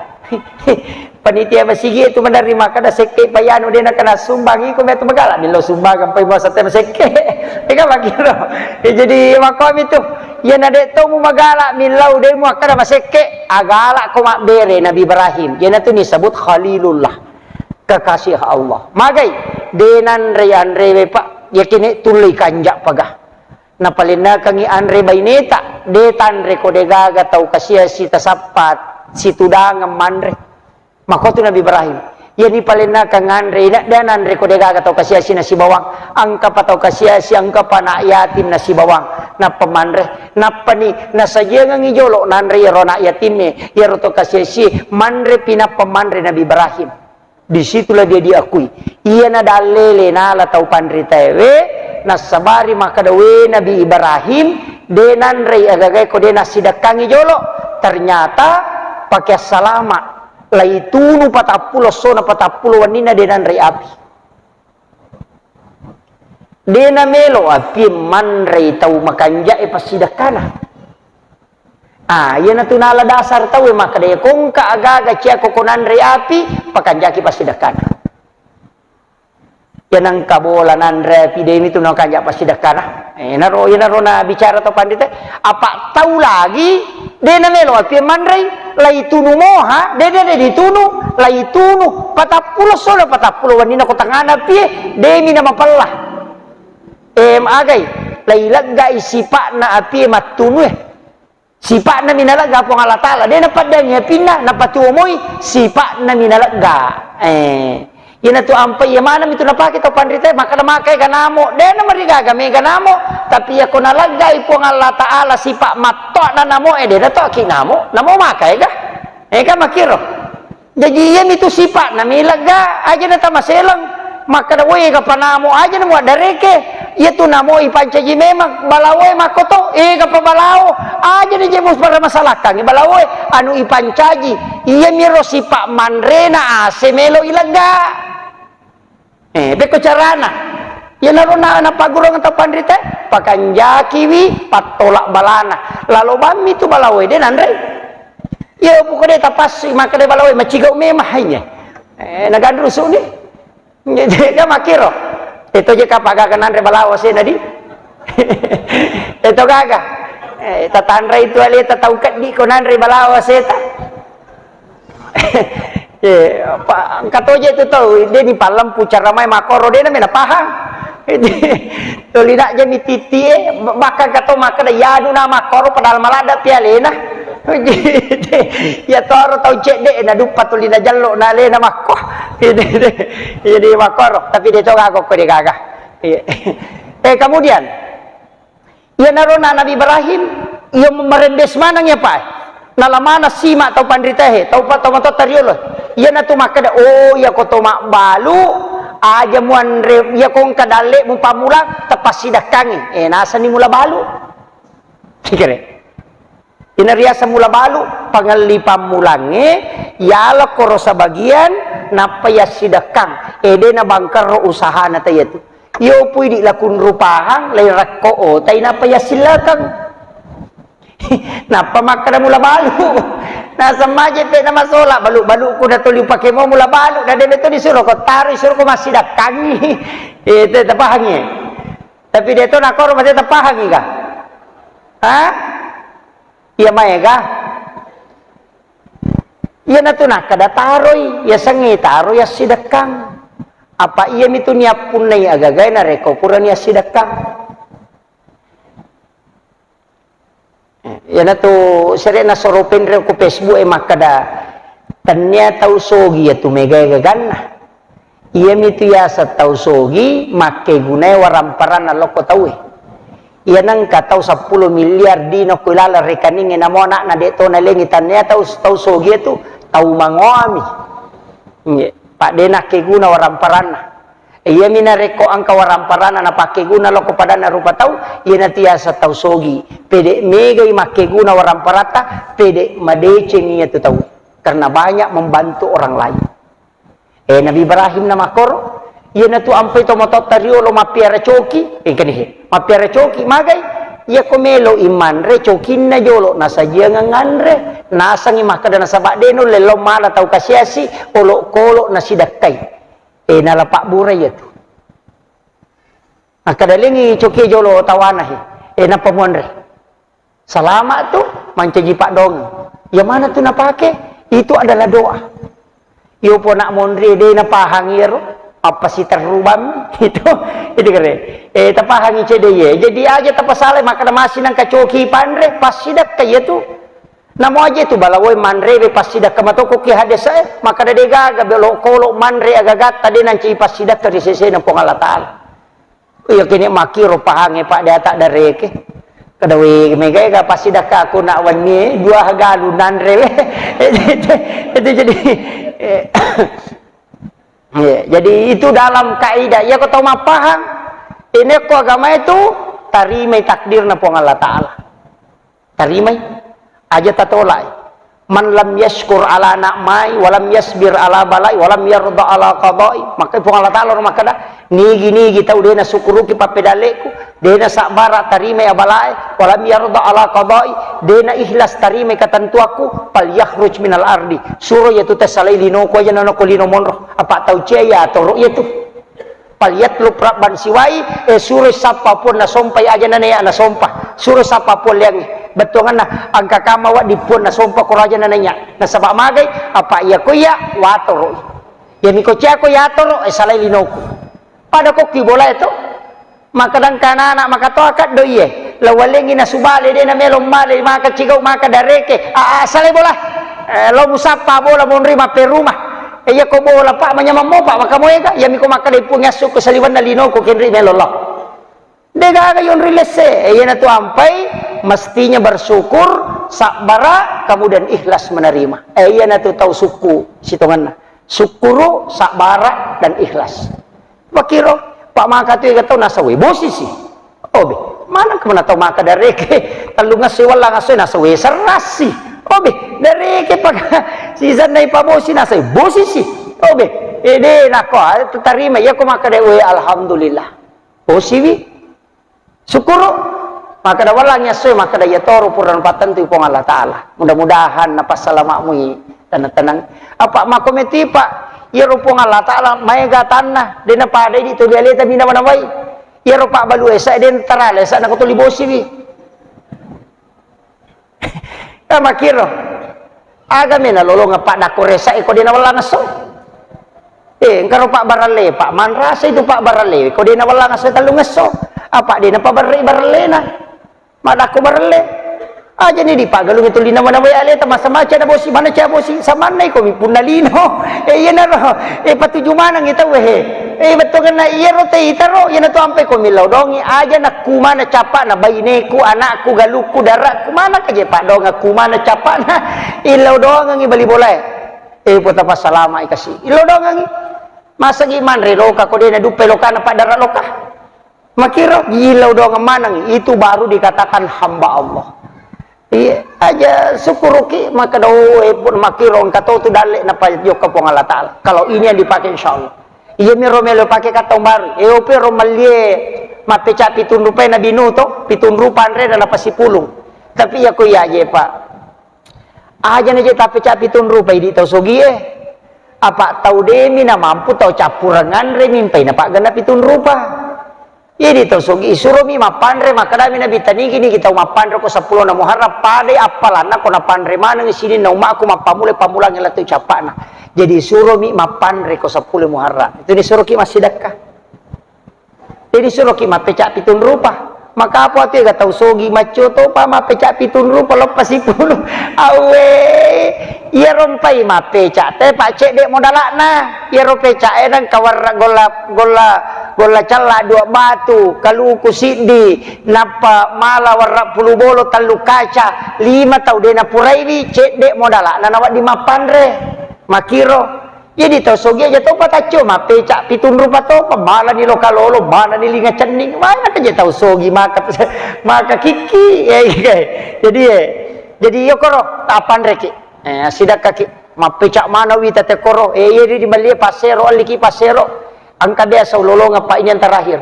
Panitia masigi tu menerima kada sekke payanu de nakana sumbang, iko me tu magala, millau sumbang, ampai bahasa te masekke. Ega makiro. Eh, jadi makomi tu. Iya na de to mu magala, millau de mu akkada masekke, agala ko mabbere Nabi Ibrahim. Iya na tu disebut Khalilullah. Kekasih Allah. Magai, de nanre anrewe, Pak, yakini tullei kanja paga. Napalennakangi anre baineta, de tanre ko degaga tau kasiasi tasappa situdangeng manre. Makotu Nabi Ibrahim, yani palennakang anre, ina de nanre ko degaga tau kasiasi nasibawang, engkapa tau kasiasi, engkapa anak yatim nasibawang, nappa manre, nappani nasajiangengi jolo nanre iyaro anak yatimme, iyaro tau kasiasi, manre pinappa manre Nabi Ibrahim. Disitulah dia diakui. Iyana dallele nala tau panritaewe, nassabari makkeda, "We Nabi Ibrahim, de nanrei agagae ko de nassidekkangi jolo." Ternyata pakeang salama, laitunu patappulo essona patappulo wenninna de nanrei api. De namelo api manrei tau makanjae passidekkana. Ah, iyanatu nala dasar tauwe makkeda, "Iya kongka agaga ciako ko nanre api, pakanjaki passidekkana." Iya nengka bola nanre api, demi tu nakanja passidekkana. Eh, naro, iyanaro na bicara to pandita, apa tau lagi, de namelo api manrei, laitunu moha, de, de, de ditunu, laitunu, patappulo solo, patappulo wenninna ko tengana api, demi na mapella. Em, agai, laileggai sipa'na api mattunue. Sipa'na mi nalegga Puang Allah Taala, de napaddangi apinna, napatuomoi, sipa'na mi nalegga. Eh, iyanatu ampai iya maneng mitu napake tau panrita, makkeda maka ega namo, de namarigaga mega namo, tapi iya ko naleggai Puang Allah Taala sipa matto'na namo, eh, de natoki namo, namo maka ega. Ega makiro. Jaji, iyamitu sipa'na mi lega, aja na tamaseleng. Makkeda, "Woi, ega panamo aja na muaddareke." Iyatu namo ipancaji memang, balaoe makkoto, ega pa balao. Aja na je mupermasalahkangngi balaoe, anu ipancaji. Iyamiro sipa manrena ase melo ilega. Eh, pekko carana. Iyanaro na, napaggurung tau panrita, pakanjakiwi pattolak balana. Lalo bammi tu balaoe de nanrei. Iya, pokoknya tapassu, makkeda balaoe, macigau memang hainya. Eh, naganrusu ni. Jadi, kan makkiro. Eto je kapa gaga nanre balawo asena di. Eto gaga. Eh, tatanrai tu aleta tau keddi ko nanre balawo aseta. Eh, apa, engka toje tu tau, de ni pallempu cara mai makoro, de na mena pahang. Toli nak je mi titi, eh, bahkan kato makkeda, yadu na makoro padahal malada pialena. Ya toro tau cedde na duppa tuli na jello na alena makko. Jadi makoro, tapi de to gaga ko de gaga. Iya. Eh, kemudian, iyanaro na Nabi Ibrahim, iya merembes maneng ya, Pak. Nalamana sima tau panritahe, tau pa-, tau matotta riolo. Iyana tu makkeda, "Oh, iya ko to mabbalu, aja muanre, iya ko engka dalle mupamulang, tepassidakkangi." Eh, nasani mula balu. Kira. Ina riaseng mula balu, pangelli pammulangnge, yala koro sabagian, nappa yassidekkang. Eh, de nabangkerro usahana taiya tu. Yo pui di lakunru pahang, lai rekko otai nappa yassillekeng. Nappa makkeda mula balu. Naseng maje pe namasola, balu-balu ku natoli upake mo mula balu, na de to disuro ko taro, disuro ko massidakkangi. Eh, te tapahangi. Tapi de to nakoro mate tapahangi ka? Ha? Iya maega. Iyanatu nakkeda taroi, yasengnge taroi assidekkang. Apa iyamitu niappunnai agagae narekko purani assidekkang. Eh, iyanatu sere'na soro penre ko Facebook e makkeda, tennia tau sogi iyatu megae gaganna. Iyamitu yaseng tau sogi, makkegunae waramparanna lokko tauwe. Iya nengka tau seppulo miliar dino ko ilaleng rekeningnge, namo ana'na de to nalengi, tannia tau, tau sogi itu tau mangoami. Nggih, pa de nakkeguna waramparanna. Iyami narekko engka waramparanna napakkeguna lokko padanna rupa tau, iyanatu yaseng tau sogi. Pede megai makkeguna waramparatta, pede madeceng iyatu tau. Karena banyak membantu orang lain. Eh, Nabi Ibrahim na makkoro, iyanatu ampai to matotta riolo mappiara coki, engkani he, mappiara coki, magai, iyako melo i manre cokinna jolo, nasajiangang anre, nasangi makkeda nasaba de nulle lao mala tau kasiasi, olokolo nasidakkai. Eh, nala pabbura iyatu. Makkeda lengi coki jolo tawana he, eh, nappa muanre. Salama tu mancaji paddongeng. Iya mana tu napake? Itu adalah doa. Iyo pona monri de napahang iyaro, apa siterrubammi? Itu, itu kere. Eh, tapahangi cede ye. Jadi aja tapasalai makkeda masi nangka coki panre, passidakka iya tu. Namo aja tu balawoi manre be passidakka matoko ki hadese, makkeda de gaga belo kolo manre agagatta de nanci passidakka ri sesena Puang Allah Taala. Iya kene makkiro pahangnge, Pak, de ata dareke. Kada we megae ga passidakkaku nak wennie, dua galu nanre we. Itu jadi, eh, iya, jadi itu dalam kaidah. Iya ko tau mappahang, ini ko agama itu tarimai takdirna Puang Allah Taala. Tarimai, aja tatolai. Man lam yashkur ala na'mai, wa lam yasbir ala balai, wa lam yarda ala qadai. Maka Puang Allah Taala makkeda, nigi-nigi tau dena sukuruki pappedalleku, dena sabbara tarimai abalae, wa lam yarda ala qadai, dena ikhlas tarimai katentuakku, fal yakhruj minal ardi. Suro iya tu tassalai linoku aja nanoko lino monro. Apa tau cia ya toro iya tu. Falyatlub rabban siwai, eh, suroi sappa puang nasompai aja nanaya nasompa. Suroi sappa puang liangnge. Bettuanganna, engka kama waddi puang nasompa koro aja nanaya. Nasaba magai, apa iya ko iya, watoroi. Iya miko ciako yatoro, eh, salai linoku. Pada kokki bola itu, maka dangkana anak maka toa kaddo iye. Lawalengi nasubale de namelo male maka cigau maka dareke. A, a, salai bola. Eh, lo musappa bola monri mappe rumah. Eh, iya ko bola, Pak, manyamang mo, Pak, maka moega. Iya miko makkeda ipung assu ko saliwenna linoku kenri melo lo. De gaga yonri lesse. Eh, iya natu ampai mestinya bersyukur, sabbara, kemudian ikhlas menerima. Eh, iya natu tau sukku sitonganna. Sukkuru, sabbara, dan ikhlas. Pakiro, Pak, maka tu ega tau nasawe bosi si. Obe, mana kemana tau maka dareke? Tellung asso wella asso nasawe serrasi. Obe, dareke paka sisanna ipabosi nasawe bosi si. Obe, ede nako, ah, tarima iya ko maka de we alhamdulillah. Bosiwi. Sukkuru, maka da wallang yasso, maka da iya toro pura napattentu Puang Allah Taala. Mudah-mudahan napassalama'mui tenang-tenang. Apa mako meti, Pak? Iyaro Puang Allah Ta'ala maega atanna, de' napada idi' toli aleta mina manawai. Iyaro pabbalu esa de' tarala esa nako toli bosiwi. Eh, makkiro. Aga mena lolongeng paddakko resa e ko de' nawellang esso. Eh, engkaro pabbarelle, pabmanrasa itu pabbarelle, ko de' nawellang esso tellung esso. Apa de' napabarrei barellena? Maddakko barelle. Ajani dipaggalungi tuli nama-namai aleta, masa-maca na bosi, mana ca bosi, samanna iko mi punna lino. Eh, iyanaro, eh, patuju maneng i tauwe, he. Eh, bettuanna iyaro te itaro, iyana tu ampe ko millau dongi, aja nakkumana capa'na baineku, anakku, galukku, darakku, mana kaje padonga kumana capa'na, illau dongangi bali bolae. Eh, pota pasalama i kasi. Illau dongangi. Masagi manre loka ko de' naduppe lokana paddara loka. Makkiro, illau doang maneng, itu baru dikatakan hamba Allah. Iya, aja syukuruki, makkeda, "Oh, eh, pun makkiro engka to tu dalle napajokka Puang Allah Ta'ala." Kalau ini yang dipakai, insya Allah. Iya, miro melo pakai kata baru. Eh, ope ro mellie mappeca pitung rupai Nabi Nuh to, pitung rupa anre dan apa sipulung. Tapi iya ko iya je, Pak. Aja na je tappeca pitung rupa idi tau sogie. Apa tau demi na mampu tau cappureng anre mimpai na paggenna pitung rupa. Jadi tau sogi, suromi mappanre, makkedami Nabi, "Tanigi-nigi tau mappanre ko seppulo na Muharram, padai appalanna ko napanre maneng sininna ummakku mappamula-pamulangi lettu cappa'na." Jadi suromi mappanre ko seppulo Muharram. Itu disuroki massidekka. Jadi suroki mappeca pitung rupa. Maka apa tu ega tau sogi maccio to pa mappeca pitung rupa loppa sipulung. Awe, iya rompai mappeca te pa cedde modalakna. Iyaro pecae nengka warra golla, golla, golla calla dua batu, kaluku siddi, nappa mala warra pulu bolo tellu kaca, lima tau de napuraiwi, cedde modalakna nawedding mappanre. Makkiro. Jadi tau sogi aja topa taccio, mappeca pitung rupa topa, malani loka lolo, malani linga cenning, mana aja tau sogi maka, maka kikki. Eh, jadi, eh, jadi yokoro tapanreki. Eh, sidakkaki. Mappeca mana wita tekoro. Eh, iya di, di balie passero, alliki passero. Engka biasa ulolongeng, Pak, ini yang terakhir.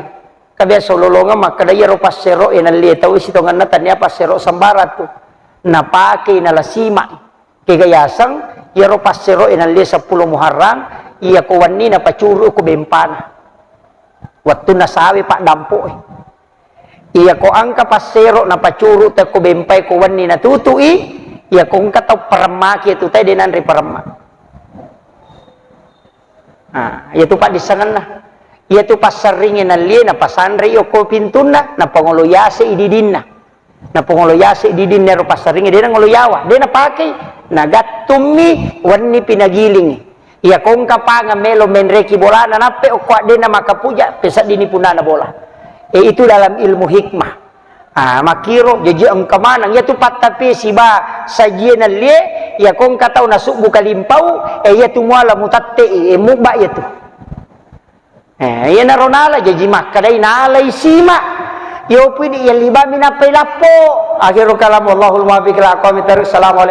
Engka biasa ulolongeng, makkeda iyaro passero, eh, nallie tau sitongenna tania passero sembarang tu. Napakei, nalasima. Kega yaseng, iyaro passero, eh, nallie seppulo Muharram, iya ko wenni napacuru ko bempana. Wettunna sawe paddampo, eh. Iya ko engka passero napacuru te ko bempai ko wenni natutui, iya ko engka tau paremmaki tu tai de nanre paremma. Nah, iya tu paddissengenna. Iya tu passerringi nallie napasanre iyo ko pintunna, napangolo yase i didinna. Napangolo yase didinna ero passerringi, de nangolo yawa, de napakei. Nagattummi wenni pinagilingi. Iya kongka pangeng melo menreki bolana, nappe okko addena makapuja, peseddini punana bola. E, itu dalam ilmu hikmah. Ah, makkiro, jaji engka maneng. Iya tu pattapi siba sajie nallie, iya kongka tau nasubbu kalimpau, e, iya tu muala mutatte i, e, mubba iya tu. Eh, iyanaro nala, jaji makkedai nalai sima. Yopi di yallibami nappai lappo. Akhirul kalam, wallahul muwaffiq ila aqwamit thariq. Assalamualaikum.